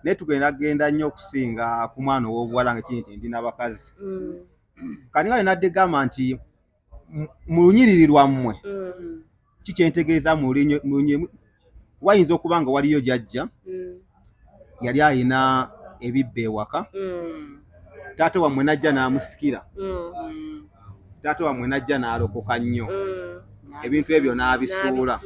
Naye tugenda genda nnyo okusinga ku mwana ow'obuwala nga kiri nti ndi n'abakazi. Kati nga nenadde gamba nti mu lunyiriri lwammwe, ki kyentegeeza mu lunyiriri, wayinza okuba nga waliyo jjajja yali alina ebibba ewaka, taata wammwe n'ajja n'amusikira, taata wammwe n'ajja n'alokoka nnyo, ebintu ebyo n'abisuula.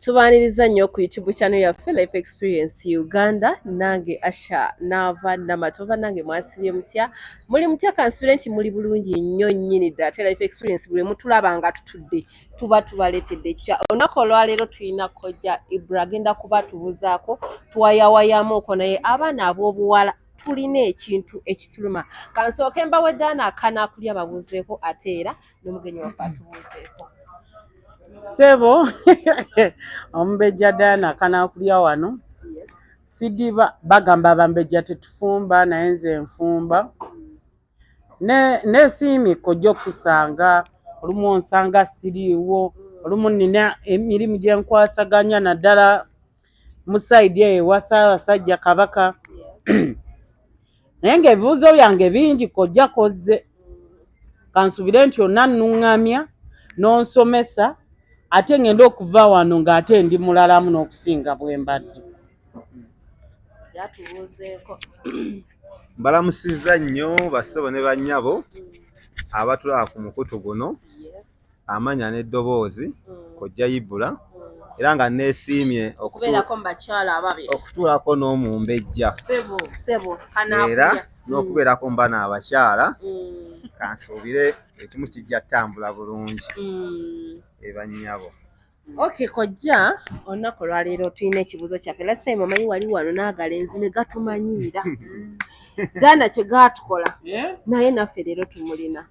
Tubaaniriza nnyo ku YouTube channel yaffe Life Experience Uganda. Nange Asha Naava Namatoba. Nange mwasibye mutya? Muli mutya? Kansubire nti muli bulungi nnyo nnyini ddala. Ate Life Experience buli mutulaba nga tutudde tuba tubaleetedde ekipya. Olunaku olwaleero tulina Kojja Ibra, agenda kuba tubuzaako tuwayawayamuuko, naye abaana ab'obuwala tulina ekintu ekituluma. Kansooke mbawe Daana akanaakulya babuuzeeko, ate era n'omugenyi waffe atubuuzeeko. Ssebo, omumbejja Daana akanaakulya wano. Sidiba bagamba abambejja tetufumba, naye nze nfumba. Nesiimye kojja okukusanga. Olumu onsanga siriiwo, olumu nina emirimu gye nkwasaganya, naddala mu side eyo ewa Ssaabasajja Kabaka. Naye ng'ebibuuzo byange bingi kojja kozze. Kansubire nti onannuŋŋamya n'onsomesa, ate ngenda okuva wano ng'ate ndi mulalamu n'okusinga bwe mbadde. Yatubuuzeeko. Mbalamusizza nnyo bassebo ne bannyabo abatulaba ku mukutu guno Amanya n'Eddoboozi, Kojja Ibra, era nga neesiimye okubeerako mu bakyala ababiri, okutuulako n'omumbejja Ssebo, era n'okubeerako mu bano abakyala. Kansuubire ekimu kijja ttambula bulungi, ebannyabo. Okay, kojja, olunaku olwaleero tulina ekibuuzo kyaffe. Last time omanyi wali wano n'agalenzi ne gatumanyiira, Daana kye gaatukola, naye naffe leero tumulina.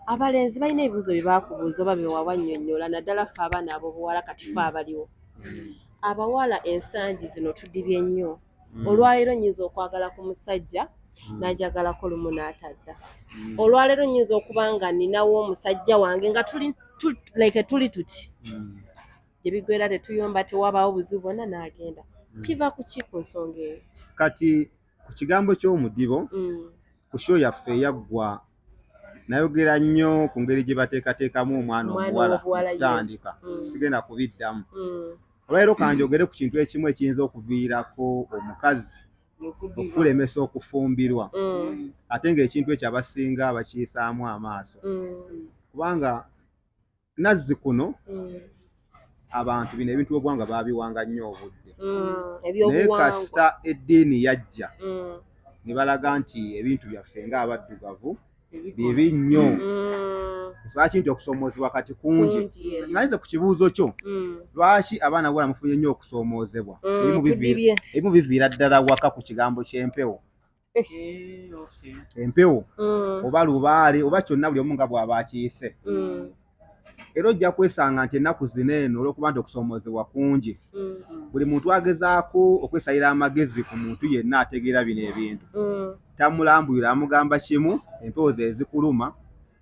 Abalenzi balina ebibuuzo bye baakubuuza oba bye wabannyonnyola, naddala ffe abaana ab'obuwala. Kati ffe abaliwo abawala ensangi zino tudibye nnyo. Olwaleero nnyinza okwagala ku musajja n'anjagalako lumu n'atadda. Olwaleero nnyinza okuba nga ninawo omusajja wange nga tuli like tuli tuti, gye bigwera tetuyomba, tewabaawo buzibu bwonna, n'agenda. Kiva ku ki ku nsonga eyo? Kati ku kigambo ky'omudibo, ku show yaffe eyaggwa nayogera nnyo ku ngeri gye bateekateekamu omwana omuwala okutandika. Sigenda kubiddamu olwaleero. Kanjogere ku kintu ekimu ekiyinza okuviirako omukazi okukulemesa okufumbirwa, ate ng'ekintu ekyo abasinga bakiyisaamu amaaso, kubanga nazzi kuno abantu bino ebintu obwanga babiwanga nnyo obudde, naye kasita eddiini yajja ne balaga nti ebintu byaffe ng'abaddugavu bibi nnyo. Lwaki nti okusoomoozebwa kati kungi? Nga nze ku kibuuzo kyo, lwaki abaana buwala mufunye nnyo okusoomoozebwa, ebimu biviira ddala waka ku kigambo ky'empewo. Empewo oba lubaale oba kyonna, buli omu nga bw'aba akiyise. Era ojja kwesanga nti ennaku zino eno, olw'okuba nti okusoomoozebwa kungi, buli muntu agezaako okwesalira amagezi ku muntu yenna ategeera bino ebintu, tamulambulira, amugamba kimu, empewo ze ezikuluma,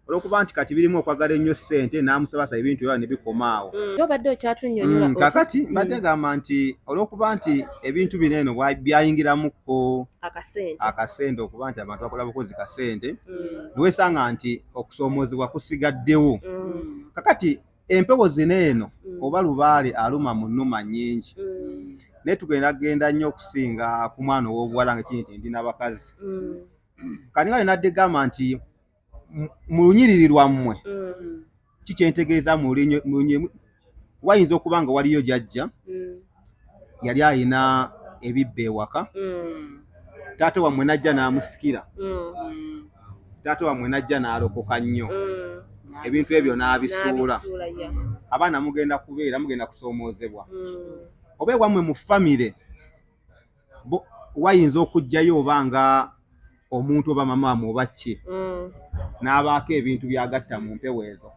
olw'okuba nti kati birimu okwagala ennyo ssente, n'amusabasa ebintu ebyo ne bikoma awo. Obadde okyatunnyonnyola. Kakati mbadde gamba nti olw'okuba nti ebintu bino eno byayingiramukko akasente, okuba nti abantu bakola bukozi kasente, newesanga nti okusoomoozebwa kusigaddewo. Kakati empewo zino eno oba lubaale aluma mu nnuma nnyingi, naye tugenda genda nnyo okusinga ku mwana ow'obuwala nga kiri nti ndi n'abakazi. Kati nga nenadde gamba nti mu lunyiriri lwammwe, ki kyentegeeza mu lunyiriri, wayinza okuba nga waliyo jjajja yali alina ebibba ewaka, taata wammwe n'ajja n'amusikira, taata wammwe n'ajja n'alokoka nnyo, ebintu ebyo n'abisuula. Abaana mugenda kubeera mugenda kusoomoozebwa. Oba ewammwe mu famire wayinza okuggyayo oba nga omuntu oba mama wammwe oba ki, n'abaako ebintu by'agatta mu mpewo ezo,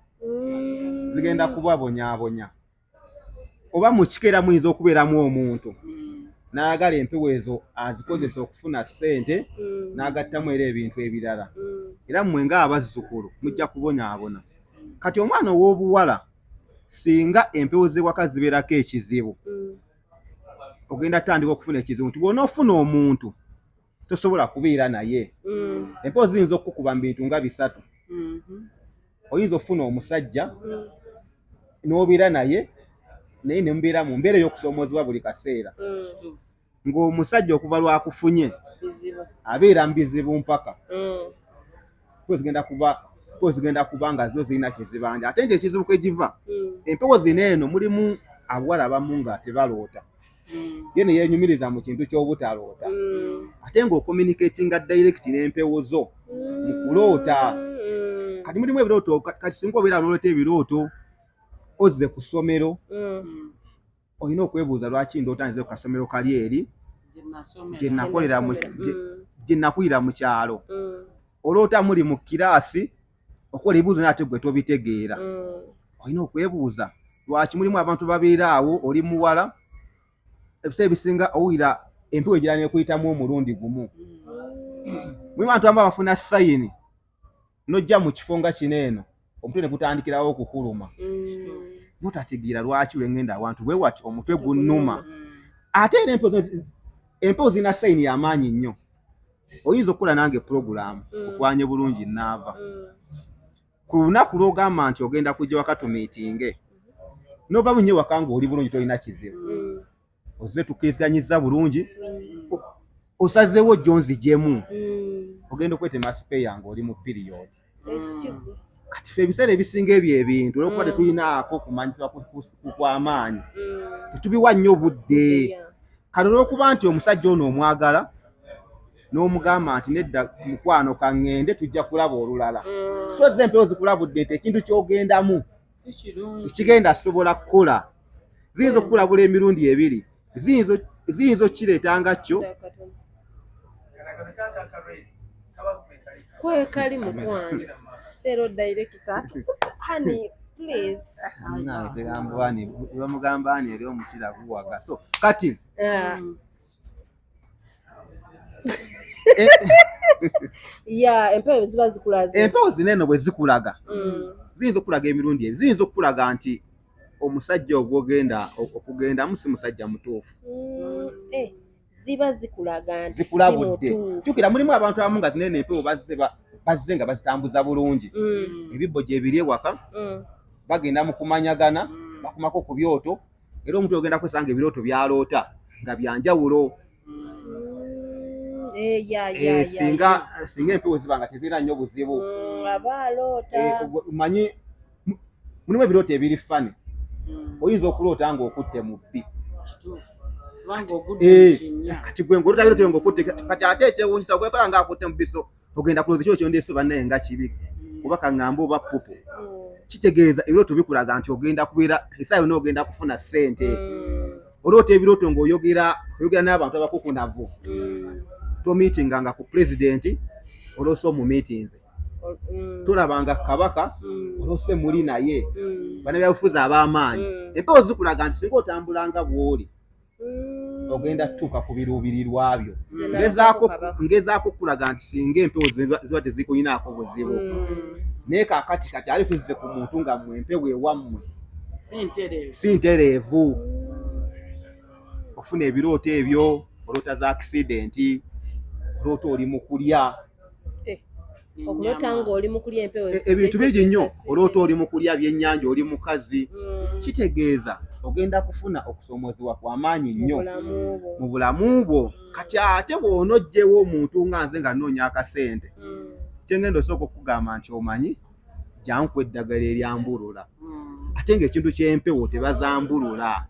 zigenda kubabonyaabonya. Oba mu kika era muyinza okubeeramu omuntu n'ayagala empewo ezo azikozesa okufuna ssente n'agattamu era ebintu ebirala. Era mmwe ng'abazzukulu mujja kubonyaabona. Kati omwana ow'obuwala singa empewo z'ewaka zibeerako ekizibu, ogenda tandika okufuna ekizibu nti bw'onoofuna omuntu tosobola kubeera naye. Empewo ziyinza okukukuba mu bintu nga bisatu. Oyinza okufuna omusajja n'obeera naye, naye ne mubeera mu mbeera ey'okusoomoozebwa buli kaseera, ng'omusajja okuva lwakufunye abeera mu bizibu mpaka empewo zigenda kuba nga zo zirina kye zibanja, ate nti ekizibu kwe giva, empewo zino eno mulimu abawala abamu nga tebaloota, ye ne yeenyumiriza mu kintu ky'obutaloota, ate ng'ocommunicatinga direct n'empewo zo mu kuloota. Kati mulimu ebirooto, kati singa obeera n'oloota ebirooto ozze ku ssomero, olina okwebuuza lwaki ndoota nze ku kasomero kali eri gye nakolera, gye nakulira mu kyalo. Oloota muli mu kiraasi okola ebibuuzo naye ate gwe tobitegeera. Olina okwebuuza lwaki. Mulimu abantu babeera awo, oli muwala, ebiseera ebisinga owulira empewo egira nekuyitamu omulundi gumu. Mulimu abantu abamu bafuna sign n'ojja mu kifo nga kino eno, omutwe ne gutandikirawo okukuluma, notategeera lwaki lwengenda awantu bwe wati omutwe gunnuma. Ate era empewo zirina sign y'amaanyi nnyo. Oyinza okukola nange purogulaamu okwanye bulungi naava ku lunaku lw'ogamba nti ogenda kujja waka tumiitinge, nova bunye waka ng'oli bulungi, tolina kizibu, ozze tukkiriziganyizza bulungi, osazeewo jjo nzijemu, ogenda okwetema sipeeya ng'oli mu period. Kati ffe ebiseera ebisinga ebyo ebintu olwokuba tetulinaako kumanyisibwa kw'amaanyi, tetubiwa nnyo budde. Kati olwokuba nti omusajja ono omwagala, n'omugamba nti nedda mukwano, kaŋŋende, tujja kulaba olulala, so ze empewo zikulabudde nti ekintu ky'ogendamu tekigenda sobola kukola. Ziyinza okukulabula emirundi ebiri, ziyinza okukireeta nga kyo. Kwekali mukwano leero director, honey, please. Bamugamba ani eri omukira guwaga. So kati ya empewo ziba zikulaze. Empewo zino eno bwe zikulaga, ziyinza okukulaga emirundi ebi. Ziyinza okukulaga nti omusajja ogwogenda okugendamu si musajja mutuufu. Ziba zikulaga nti si Zikulabudde. mutuufu. Jjukira mulimu abantu abamu nga zinene empewo bazze nga bazitambuza bulungi, ebibbo gye biri ewaka, bagenda mu kumanyagana, bakumako ku byoto, era omuntu ogenda kwesanga ebirooto byaloota nga byanjawulo. Singa empewo ziba nga tezirina nnyo buzibu. Aba aloota. Manyi mulimu ebirooto ebiri funny. Oyinza okuloota ng'okutte mu bbi. Kati gwe ng'oloota birooto ng'okutte, kati ate ekyewuunyisa okwekola ng'akutte mu bbi, so ogenda kulowooza kiro kyondeese bannaye nga kibi, oba kaŋŋambe oba pupu. Kitegeeza ebirooto bikulaga nti ogenda kubeera essaawa yonna ogenda kufuna ssente. Oloota ebirooto ng'oyogera oyogera n'abantu abakukunavu, tomiitinganga ku pulezidenti, oloose omumiitinze, tolabanga kabaka, oloose muli naye, bannabyabufuzi ab'amaanyi. Empewo zikulaga nti singa otambula nga bw'oli, ogenda kutuuka ku biruubirirwa byo. Ngezaako okulaga nti singa empewo ziba tezikuyinaako buzibu. Naye kaakati kati ali tuzze ku muntu nga mmwe empewo ewammwe si ntereevu, ofuna ebirooto ebyo, oloota za accident, oloota oli mu kulya. Okuloota ng'oli mu kulya empewo. Ebintu bingi nnyo. Oloota oli mu kulya byennyanja, oli mukazi, kitegeeza ogenda kufuna okusoomozebwa kw'amaanyi nnyo mu bulamu bwo. Kati ate bw'onoggyewo omuntu nga nze nga nnoonya akasente, kyengenda osooka okugamba nti omanyi jangu eddagala eryambulula, ate ng'ekintu ky'empewo tebazambulula.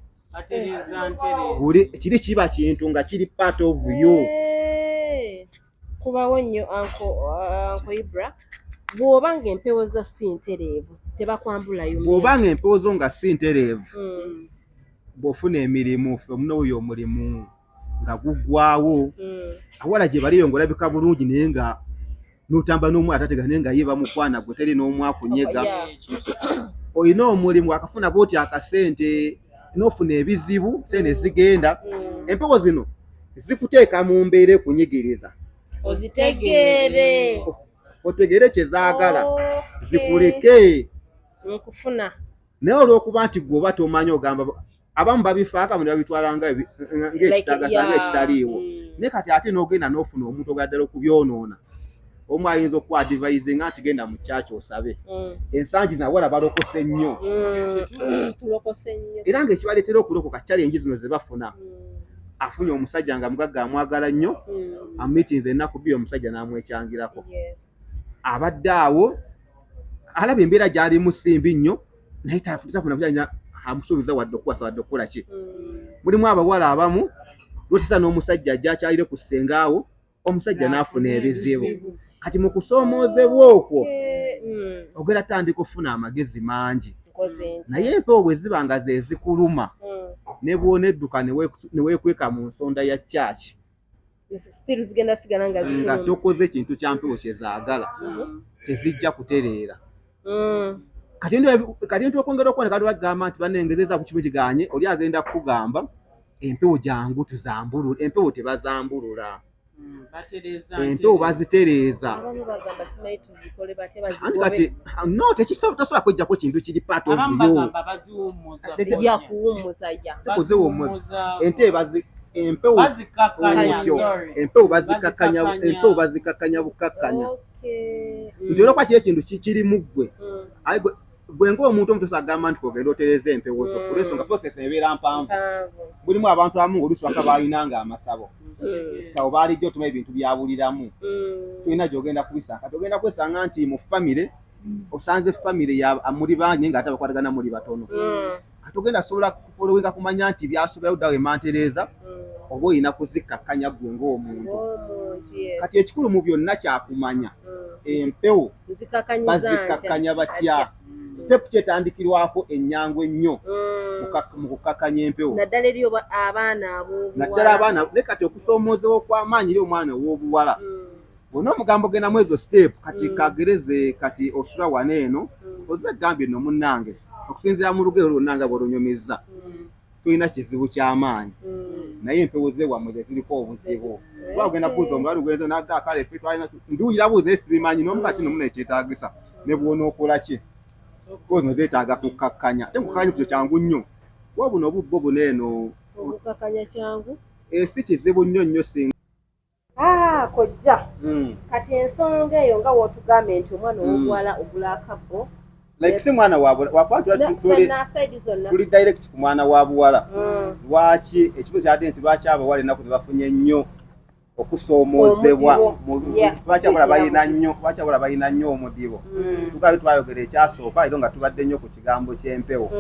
Buli kiri kiba kintu nga kiri part of you. Kubawo nnyo, Uncle Ibra, bw'oba ng'empewo zo si ntereevu tebakwambulayo? Bw'oba ng'empewo zo nga si ntereevu, bw'ofuna emirimu, ffe omunooyo omulimu nga guggwawo, awala gye baliyo ng'olabika bulungi, naye nga n'otamba n'omwana atatega, naye nga ye bamukwana, gwe teri n'omu akunyega. Olina omulimu, akafuna bwoti akasente. N'ofuna ebizibu, sente zigenda. Empewo zino zikuteeka mu mbeera ekunyigiriza. Ozitegeere. Otegeere kye zaagala, zikuleke. Nkufuna. Naye olw'okuba nti gwe oba tomanyi, ogamba abamu babifaako, abamu ne babitwala nga ng'ekitagasa, ng'ekitaliiwo. Naye kati ate n'ogenda n'ofuna omuntu ogala ddala okubyonoona. Omu ayinza okuadvisinga nti genda mu kyaki osabe. Ensangi zino abawala balokose nnyo. Tulokose nnyo. Era ng'ekibaleetera okulokoka challenge zino ze bafuna. Afunye omusajja nga mugagga, amwagala nnyo, amumiitinze ennaku 2, omusajja n'amwekyangirako. Abadde awo alaba embeera gy'alimu si mbi nnyo, naye tafuna kukyalina amusuubiza wadde okuwasa wadde okukola ki. Mulimu abawala abamu lwotisa n'omusajja ajja akyalire ku ssengaawo, omusajja n'afuna ebizibu. Kati mu kusoomoozebwa okwo ogenda tandika okufuna amagezi mangi. Nkoze ntya? Naye empewo bwe ziba nga ze zikuluma, ne bw'onedduka ne weekweka mu nsonda ya kyaki, still zigenda sigala nga nga zikuluma. Tokoze kintu kya mpewo kyezaagala, tezijja kutereera. Kati nti okwongera okubona, kati bagamba nti banengezeza ku kimu kiganye, oli agenda kukugamba empewo jangu tuzambulula. Empewo tebazambulula. Empewo bazitereeza. Abamu bagamba simanyi tuzikole batya, Anti bazigobe. Kati no, tekisobola, tosobola kwejjako kintu kiri part of Abamu you. bagamba baziwummuza. Ya kuwummuza ya. Si kuziwummuza. Ente bazi empewo bazikakkanya. Otyo. Sorry. Empewo bazikakkanya. Bazikakkanya. Empewo bazikakkanya bukakkanya. Nti olwokuba kiri ekintu kiri mu ggwe, aye gwe ng'omuntu omutuusa agamba nti ogenda otereza empewo zo, olw'ensonga process ebeera mpanvu. Mpanvu. Mulimu abantu abamu oluusi waka baalinanga amasabo, sawo baalijjo otuma ebintu byabuliramu. Tolina gy'ogenda kubisanga. Kati ogenda kwesanga nti mu famire osanze famire ya muli bangi, naye ng'ate abakwatagana muli batono. Kati ogenda sobola kufollowinga kumanya nti byasobera luddawo emantereeza, oba olina kuzikkakkanya ggwe ng'omuntu. Ng'omuntu, yes. Kati ekikulu mu byonna kyakumanya empewo nzikakanyiza ntya? Bazikkakkanya batya? Step kyetandikirwako ennyangu ennyo mu kukkakkanya empewo? Naddala eri abaana ab'obuwala. Naddala abaana. Naye kati okusoomoozebwa okw'amaanyi eri omwana ow'obuwala, bwonna omugambo ogendamu ezo step, kati kagereze, kati osula wano eno, oze gambye nno munnange, okusinziira mu lugero lwonna nga bw'olunyumizza, tulina kizibu ky'amaanyi, naye empewo ze wammwe ze ziriko obuzibu, kuba ogenda kubuuza omulala lugenzo naga kale ffe twalina nduwira buuza esibimanyi n'omu kati no muno ekyetaagisa ne bw'onookola ki, kuba zino zeetaaga kukkakkanya. Ate mukkakkanya kyo kyangu nnyo, kuba buno obubbo buno eno. Okukakanya kyangu. Si kizibu nnyo nnyo singa Ah, kojja, kati ensonga eyo nga w'otugambye nti omwana ow'obuwala ogula akabbo. Like si mwana wa wakuba tuli Ffenna side zonna. Tuli direct ku mwana wa buwala. Lwaki ekibuzo kyadde nti lwaki abawala ennaku tebafunye nnyo okusoomoozebwa? Omudibo. Lwaki abawala balina nnyo, lwaki abawala balina nnyo omudibo? Tugabe twayogera ekyasooka era nga tubadde nnyo ku kigambo ky'empewo.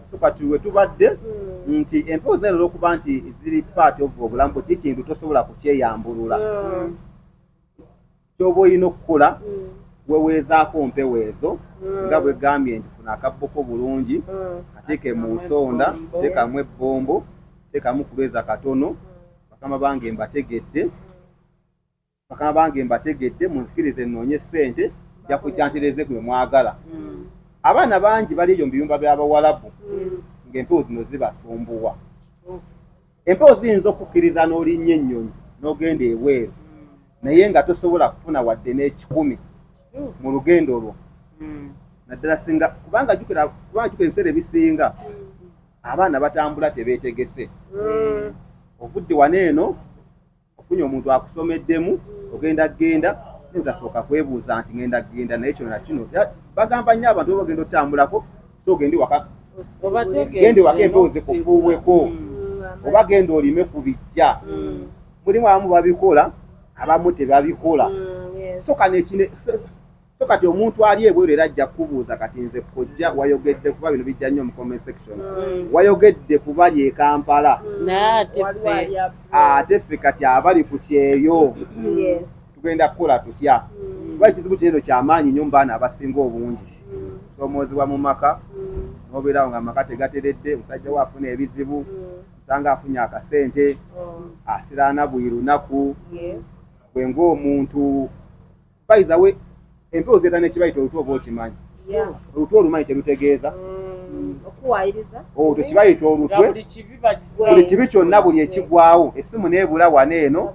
So kati we tubadde nti empewo zino olwokuba nti ziri part of obulamu bwe, kikintu tosobola kukyeyambulula. Kyoba olina okukola, weweezaako mpewo ezo, nga bwe gambye nti funa akabboko bulungi, kateeke mu nsonda, teekamu ebbombo, teekamu kulweza katono. Bakama bange mbategedde, bakama bange mbategedde, munzikirize nnoonye ssente, nja kujja ntereze gwe mwagala. Abaana bangi bali eyo mu biyumba by'abawalabu ng'empewo zino zibasumbuwa. Empewo ziyinza okukkiriza n'olinnya ennyonyi n'ogenda ebweru, naye nga tosobola kufuna wadde n'ekikumi mu lugendo lwo, naddala singa kubanga jjukira, kubanga jjukira ebiseera ebisinga abaana batambula tebeetegese. Ovudde wano eno, ofunye omuntu akusomeddemu, ogenda genda, naye otasooka kwebuuza nti ngenda genda naye kino nakino. Bagamba nnyo abantu oba ogenda otambulako, so ogende waka, genda ewaka empewo zikufuuweko, oba genda olime ku bijja. Mulimu abamu babikola, abamu tebabikola. So kano ekine so kati omuntu ali ebweru era ajja kukubuuza, kati nze kojja wayogedde kuba bino bijja nnyo mu comment section, wayogedde ku bali e Kampala, Naye ate ffe? Ate ffe kati abali ku kyeyo tugenda kukola tutya? Kuba ekizibu kino kyamaanyi nnyo mu baana abasinga obungi. Soomoozebwa mu maka, n'obeerawo nga amaka tegateredde, omusajja we afuna ebizibu, osanga afunye akasente, asiraana buli lunaku. Gwe ng'omuntu, by the way, empewo zeeta nekibayita olutwa, oba okimanyi? Olutwa olumanyi kyelutegeeza? Olutwe kibayita olutwe, buli kibi kyonna, buli ekigwawo, essimu neebula wano eno,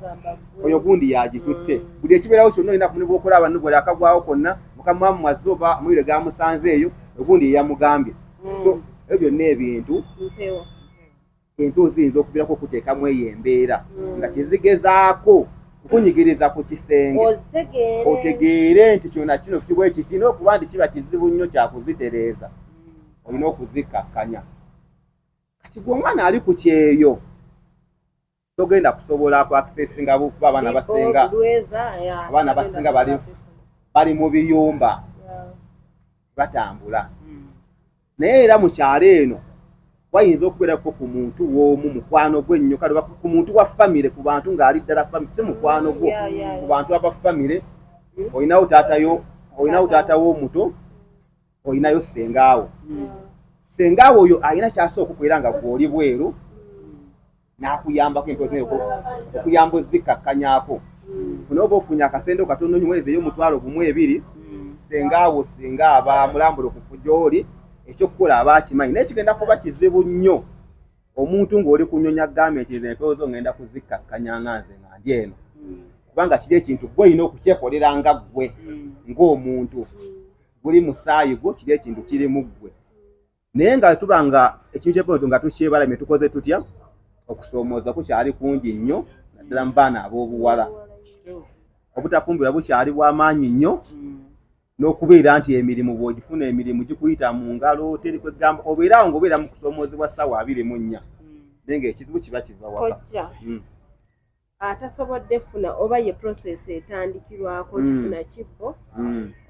oyo gundi yagitutte. Buli ekibeerawo kyonna olina kumuli bwokola abantu buli akagwawo konna, mukama wammwe azze oba amawulire gamusanze eyo, ogundi yeyamugambye. So ebyo byonna ebintu, empewo ziyinza okuviirako okuteekamu eyo embeera nga kizigezaako kukunyigiriza ku kisenge, otegeere nti kyona kino kibwa ekiti, n'okuba nti kiba kizibu nnyo kyakuzitereeza, olina okuzikkakkanya. Kati gwe omwana ali ku kyeyo togenda kusobola ku accessinga kuba abaana basinga bali mu biyumba, batambula. Naye era mu kyalo eno wayinza okubeerako ku muntu w'omu mukwano gwe ennyo, kale ku muntu wa famire, ku bantu ng'ali ddala famire, si mukwano gwo, ku bantu aba famire. Olinawo taatayo, olinawo taata w'omuto, olinayo sengaawo. Sengaawo oyo alina kyasobola okukubeera nga gw'oli bweru n'akuyambako empewo, okuyamba ozikkakkanyako. Funa oba ofunye akasente katono, nyweza eyo 10,000, 2. Sengaawo singa aba mulambula okufu gy'oli, ekyokukola aba akimanyi, naye kigenda kuba kizibu nnyo omuntu ng'oli ku nnyonyi agambye nti nze empewo zo ngenda kuzikkakkanya nga nze nga ndi eno, kubanga kiri ekintu gwe olina okukyekolera nga ggwe ng'omuntu, guli musaayi gwo, kiri ekintu kiri mu ggwe. Naye nga tuba nga ekintu kyempewo nga tukyebalamye, tukoze tutya? Okusoomooza kukyali kungi nnyo, naddala mu baana ab'obuwala. Obutafumbirwa bukyali bw'amaanyi nnyo, n'okubeera nti emirimu bw'ogifuna, emirimu gikuyita mu ngalo, teri kwegamba obeeraawo ng'obeera mu kusoomoozebwa ssaawa 24, naye ng'ekizibu kiba kiva waka. Kojja, atasobodde funa oba ye process etandikirwako kifuna kibbo,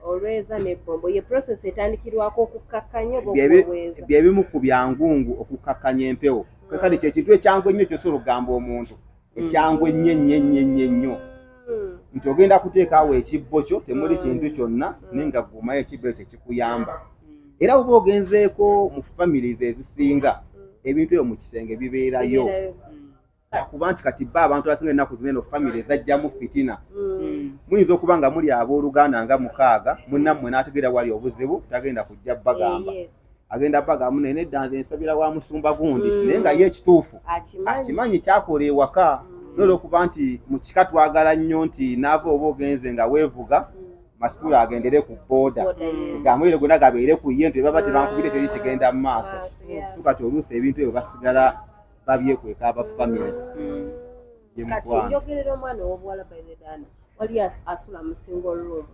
olweza n'ebbombo, ye process etandikirwako okukkakkanya oba okuweweeza? Byebimu ku byangungu okukkakkanya empewo. Kale kyekintu ekyangu ennyo kyosobola okugamba omuntu, ekyangu ennyo ennyo ennyo ennyo ennyo, nti ogenda kuteekaawo ekibbo kyo, temuli kintu kyonna, naye nga gumayo ekibbo ekyo kikuyamba. Era oba ogenzeeko mu families ezisinga, ebintu ebyo mu kisenge bibeerayo. Bibeerayo. Akuba nti kati ba abantu abasinga ennaku zino eno family zajjamu fitina. Muyinza okuba nga muli abooluganda nga mukaaga, munnammwe n'ategeera wali obuzibu, tagenda kujja bagamba. Agenda bagamba, "Naye nedda, nze nsabira wa musumba gundi." Naye nga ye ekituufu akimanyi. Akimanyi kyakola ewaka. Nolwokuba nti mu kika twagala nnyo nti naava oba ogenze nga weevuga, masitula agendere ku booda, Boda, yes. gamwire gonna gabeere ku ye, nti baba tebankubire teri kigenda mu maaso. Yes. So kati oluusi ebintu ebyo basigala babyekweka aba famire. Ye Kati mukwano. njogerera omwana ow'obuwala, by the dana wali asula mu single room,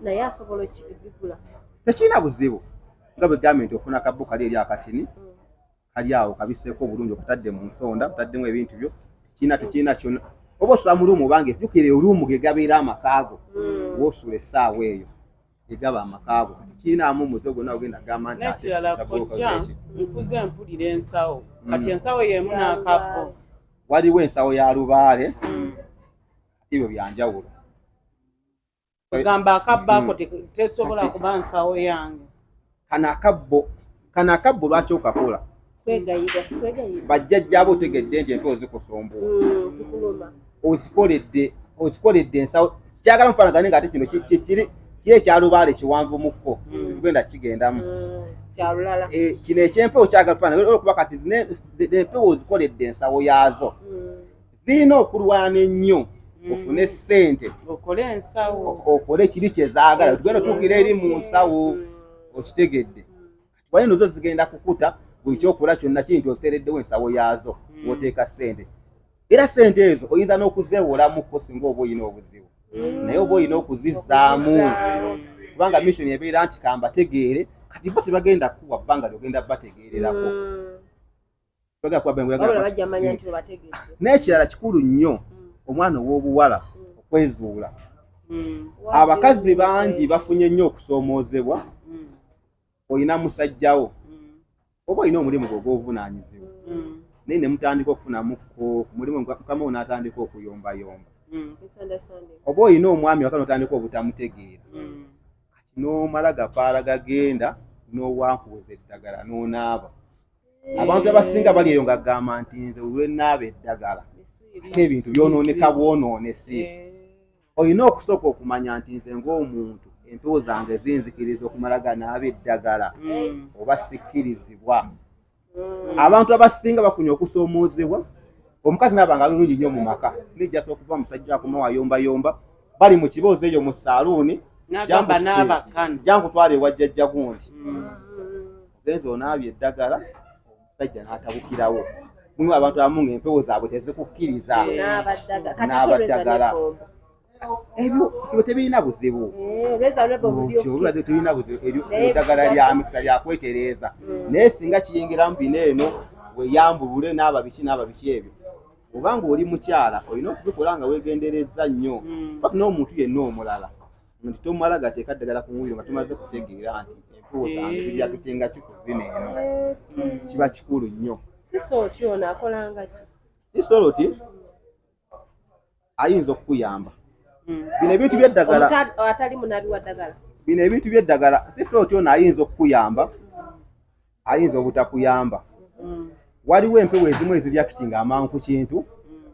naye asobola okibigula? Tekirina buzibu, nga bwe gambye nti ofuna kabbo kali eri akatini kali awo kabiseeko obulungi, okatadde mu nsonda, otaddemu ebintu byo, tekirina tekirina kyonna. Oba osula mu room, obange jjukira eroom ge gabeera amakaago, woosula essaawa eyo egaba amakaago. Kati kirinaamu omuze gwonna ogenda gamba nti ate N'ekirala, kabbo kojja, kakoze ki? nkuze mpulira ensawo. Kati ensawo y'emu n'akabbo? Waliwo ensawo ya lubaale, ebyo byanjawulo. Ogamba akabbo ako tesobola kuba nsawo yange? Kano akabbo lwaki okakola? Kwegayirira, si kwegayirira. Bajjajjaabo otegedde nti empewo zikusumbuwa. Zikuluma. Ozikoledde ensawo, kyagala mufaanagane nga ate kino kiri ekyalubaale kiwanvu mukko, tugenda kigendamu. Kyalulala. Eh, kino ekyempewo kyagala faanagane olwokuba kati empewo ozikoledde ensawo yaazo, zirina okulwana ennyo ofune ssente okole ensawo. Okole kiri kyezaagala, tugenda otuukira eri mu nsawo. Okitegedde? Wali nozo zigenda kukuta buli kyokola kyonna, kiri nti oseereddewo ensawo yaazo woteeka ssente, era ssente ezo oyinza n'okuzeewolamuko singa oba olina obuzibu, naye oba olina okuzizzaamu, kubanga mission ebeera nti kambategeere. Kati bo tebagenda kuwa bbanga lyogenda bategeererako. Bagenda kuwa bbanga. Wabula bajja manya nti obategedde. N'ekirala kikulu nnyo, omwana ow'obuwala okwezuula. Abakazi bangi bafunye nnyo okusoomoozebwa. Olina musajjawo oba olina omulimu gwe ogw'obuvunaanyizibwa, naye ne mutandika okufunamuko ku mulimu, mukama wo n'atandika okuyombayomba, Misunderstanding. oba olina omwami waka n'otandika obutamutegeera. Kati n'omala gapaala gagenda n'owankuweza eddagala n'onaaba. Abantu abasinga bali eyo nga gamba nti nze lwenaaba eddagala ate ebintu byonooneka bwonoonesi. Olina okusooka okumanya nti nze ng'omuntu empewo zange zinzikiriza okumala ganaaba eddagala oba sikkirizibwa. Abantu abasinga bafunye okusoomoozebwa. Omukazi naaba nga lulungi nnyo mu maka, nejasa okuva omusajja akoma wayombayomba, bali mu kiboozi eyo mu saaluuni, n'agamba n'abakano jankutwala ewa jjajja gundi, ogenza onaabye eddagala, omusajja n'atabukirawo. Mulimu abantu abamu ng'empewo zaabwe tezikukkiriza. N'abaddagala. Ebyo ebyo tebirina buzibu. Eh, Otyo tebirina buzibu. Eryo eddagala lya mikisa lyakwetereeza, naye singa kiyingiramu bino eno, weyambulule n'aba biki n'aba biki ebyo, obanga oli mukyala olina okubikola nga weegendereza nnyo. Paka n'omuntu yenna omulala nti tomala gateeka ddagala ku mubiri nga tomaze kutegeera nti empewo zange zijakutenga kikuzina eno, kiba kikulu nnyo. Sea salt ono akolanga ki? Sea salt ayinza okukuyamba bino ebintu by'eddagala. Atali munabi wa ddagala. Bino ebintu by'eddagala, sea salt ono ayinza okukuyamba, ayinza obutakuyamba. Waliwo empewo ezimu ezireactinga amangu ku kintu,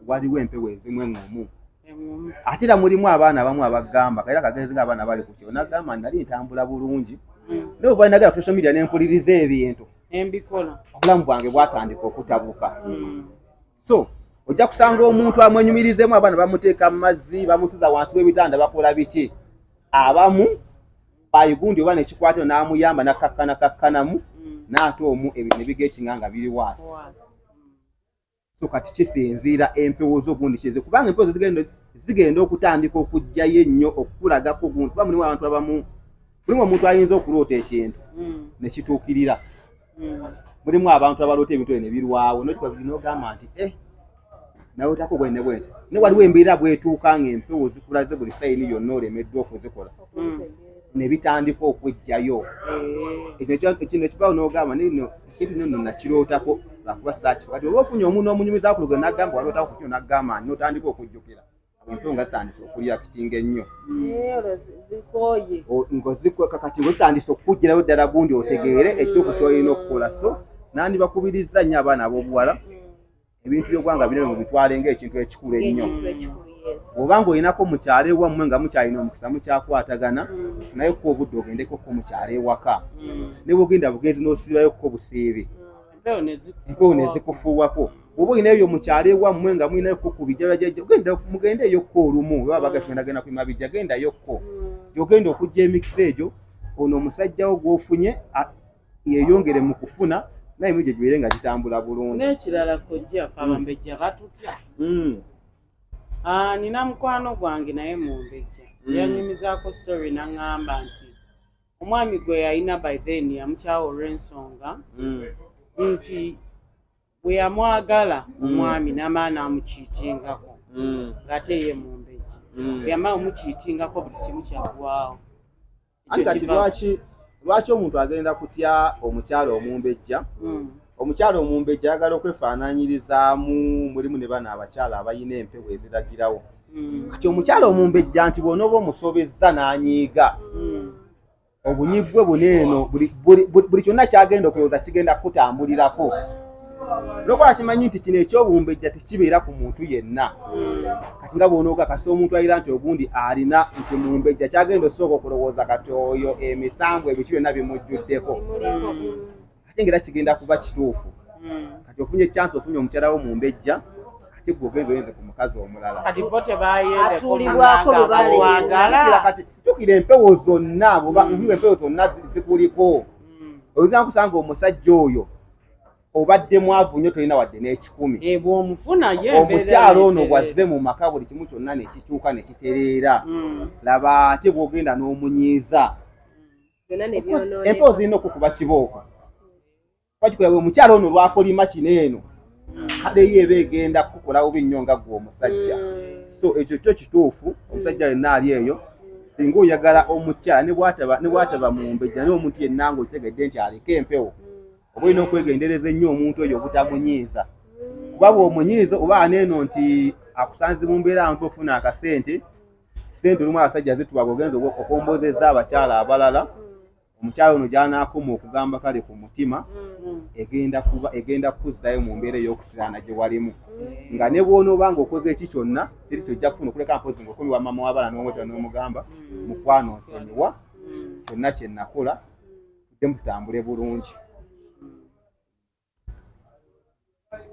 waliwo empewo ezimu eŋŋumu. Eŋŋumu. Ate era mulimu abaana abamu abagamba kaera kagenzi nga abaana bali ku kyo, nagamba nali ntambula bulungi, naye oba nagala ku social media nempuliriza ebintu, embikola, obulamu bwange bwatandika okutabuka. So ojja kusanga omuntu amwenyumirizemu, abaana bamuteeka mu mazzi, bamusuza wansi w'ebitanda, bakola biki. Abamu bayigundi oba nekikwatiro n'amuyamba nakkakkana kakkanamu, n'ate omu ebintu ne bigetinga nga biri waasi. Waasi. So kati kisinziira empewo zo gundi kize, kubanga empewo zo zigenda okutandika okugjayo ennyo okukulagako gundi, kuba mulimu abantu abamu, mulimu omuntu ayinza okuloota ekintu ne kituukirira. Mulimu abantu abaloota ebintu ebyo ne birwawo, nokikuba nogamba nti eh, nawetako bwene bwente, ne waliwo embeera bwetuuka ng'empewo zikulaze buli sayini yonna olemeddwa okuzikola, ne bitandika okwejjayo. Ekyo ekibaawo n'ogamba nino ekintu nno nakirootako lwakuba saakifa. Kati oba ofunye omuntu omunyumiza ku lugero n'agamba walootako ku kino, n'agamba nti n'otandika okujjukira, empewo nga zitandise okureactinga ennyo. Eh, olwo zikooye. Ng'ozikweka kati nga zitandise okukugirayo ddala gundi otegeere ekituufu ky'olina okukola. So nandibakubiriza nnyo abaana ab'obuwala, ebintu by'oggwanga binene mubitwale ng'ekintu ekikulu ennyo. Ng'ekintu ekikulu, yes. Oba ng'olinako mu kyalo ewammwe nga mukyalina omukisa mukyakwatagana, funayo ko obudde ogendeko ko mu kyalo ewaka, ne bwogenda bugenzi n'osiibayo ko busiibi, empewo ne zikufuuwa. Empewo ne zikufuuwako. Oba olina ebyo mu kyalo ewammwe nga mulinayo ko ku bijja byajjajja, genda mugende eyokko olumu, baba bagenda genda kulima bijja, gendayokko gyogenda okujja emikisa egyo, ono omusajja wo gw'ofunye yeeyongere mu kufuna, naye emirimu gye gibeere nga gitambula bulungi. N'ekirala kojja, ffe abambejja batutya. Ah, nina mukwano gwange naye mumbejja, yanyumizaako story n'aŋŋamba nti omwami gwe yalina by then yamukyawa olw'ensonga nti bwe yamwagala omwami n'amala n'amucheatingako ng'ate ye mumbejja. Bwe yamala omucheatingako, buli kimu kyaggwawo. Anti kati lwaki omuntu agenda kutya omukyala omumbejja? Omukyala omumbejja ayagala okwefaananyirizaamu, mulimu ne bano abakyala abalina empewo eziragirawo. Kati omukyala omumbejja nti bw'onooba omusobezza n'anyiiga, obunyiivu bwe buno eno buli kyonna kyagenda okulowooza kigenda kukutambulirako, olwokuba kimanyi nti kino ekyobumbejja tekibeera ku muntu yenna. Kati nga bw'onooga kasi omuntu alira nti ogundi alina nti mumbejja, kyagenda osooka okulowooza kati oyo emisanvu ebiki byonna bimujjuddeko, ate ngera kigenda kuba kituufu. Kati ofunye chance, ofunye omukyala wo mumbejja, ate gwe ogenza oyenze ku mukazi omulala. Kati bo tebayendeko. Atuulibwako lubaale. Mwagala. Kati jjukira empewo zonna bwoba empewo zonna zikuliko, oyinza nkusanga omusajja oyo obadde mwavu nnyo, tolina wadde n'ekikumi. Eh, bw'omufuna ye embeera Omukyalo ono neetereera. bwazze mu maka, buli kimu kyonna nekikyuka nekitereera. Laba ate bw'ogenda n'omunyiiza, byonna ne byonooneka. Empewo zirina okukuba kibooko bakikola bwe omukyalo ono lwakolima kino eno, kale ye eba egenda kukukola bubi nnyo nga ggwe omusajja. So ekyo kyo kituufu. Omusajja yenna ali eyo, singa oyagala omukyala ne bwataba mumbejja, naye omuntu yenna ng'okitegedde nti aliko empewo, oba olina okwegendereza ennyo omuntu oyo obutamunyiiza, kuba bw'omunyiiza oba aneeno nti akusanze mu mbeera nti ofuna akasente, sente olumu abasajja zituwaga, ogenza okombozezza abakyala abalala, omukyala ono gy'anaakoma okugamba kale ku mutima, egenda kuba egenda kukuzzayo mu mbeera ey'okusiraana gye walimu, nga ne bw'onooba ng'okoze eki kyonna teri kyojja kufuna okuleka mpozi ng'okomi wa maama w'abaana n'omweta n'omugamba, "Mukwano, nsonyiwa kyonna kye nakola, tuddemu tutambule bulungi."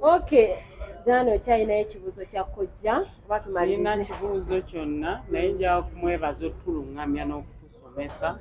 Okay, Dano, okyalinayo ekibuuzo kya kojja oba Sirina tumalirize? kibuuzo kyonna, naye nja kumwebaza otuluŋŋamya n'okutusomesa.